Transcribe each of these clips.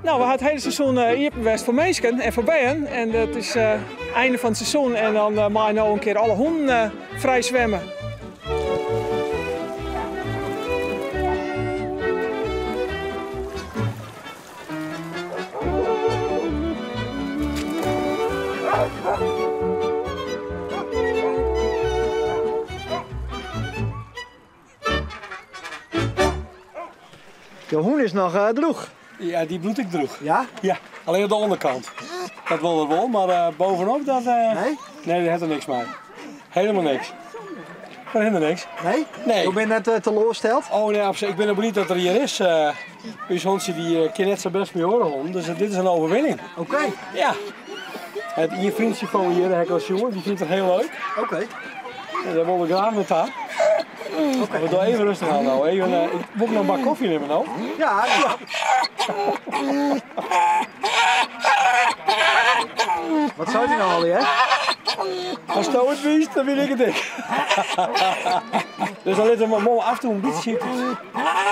Nou, we ha it hiele seizoen iepen west foar minsken en foar bern. En dat is einde fan it seizoen en dan meie no in kear alle hûnen frij swimme. Jo hûn is noch drûch. Ja, dy bliuwt ek drûch. Ja? Ja, allinnich oan de ûnderkant. Dat wol er wol, mar eh, bovenop dat... Eh, nee? Nee, dêr hat er niks mei. Helemaal niks. Maar helemaal niks. Nee? Nee. Jo binne net teloarsteld? Oh nee, absoluut. Ik bin al bliid dat er hjir is. Uh, ús hûntsje dy kin net sa bêst mei oare hûnen, dus dit is in overwinning. Oké. Ja. It ien freontsje fan hjir ha ik al sjoen, dy fynt it hiel leuk. Oké. En dêr wol ik graach nei ta. Oké. We dogge even rêstich oan no. Even, ik wol noch in bak kofje nimme no. Ja. Ja. Wat seit hy no allegear? Asto it witst, dan wit ik it ek. Dus dan litte we him af en toe in bytsje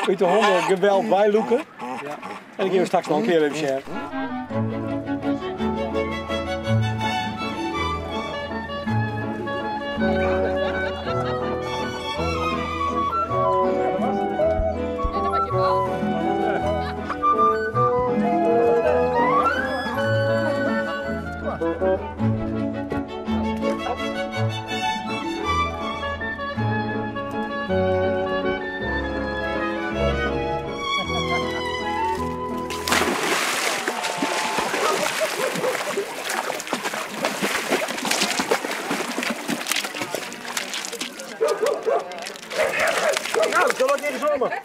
út de hondegeweld weilûke. Ja. En dan gean we straks noch in kear even sjen. Nou, dat kan ook niet zomaar.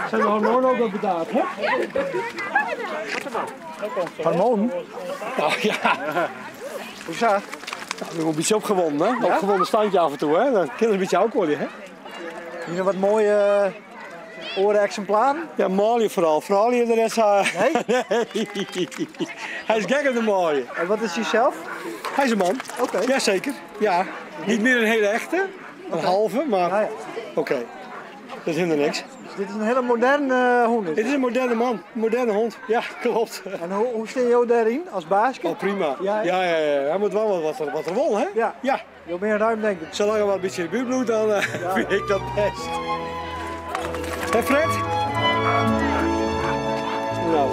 Zijn de hormonen ook al bedaard, hè? Hormonen? Nou ja. Hoe sa? Nou, ik ben een beetje opgewonden, hè? Opgewonden standje af en toe, hè? Dan kan het een beetje ook worden, hè? Hier nog wat mooie oare eksimplaren? Ja, manlju foaral. Froulju de rest. Nee? Nee. Hy is gek op de manlju. En wat is hy sels? Hy is in man. Oké. Jazeker. Ja. Niet meer een hele echte, een halve, maar Ja, ja. oké. Dat is helemaal niks. Dus dit is in hiele moderne hûn. Is Dit is in moderne man, in moderne hûn. Ja, kloppet. En hoe steane jo dêryn as baaske? Oh, prima. Ja, Ja, ja, ja. Hy moat wol wat er wol, hè? Ja. Ja. Jo binne ruimdenkend. Salang't er mar in bytsje yn de buert bliuwt, dan fyn ik dat bêst. Hè Fred? Nou.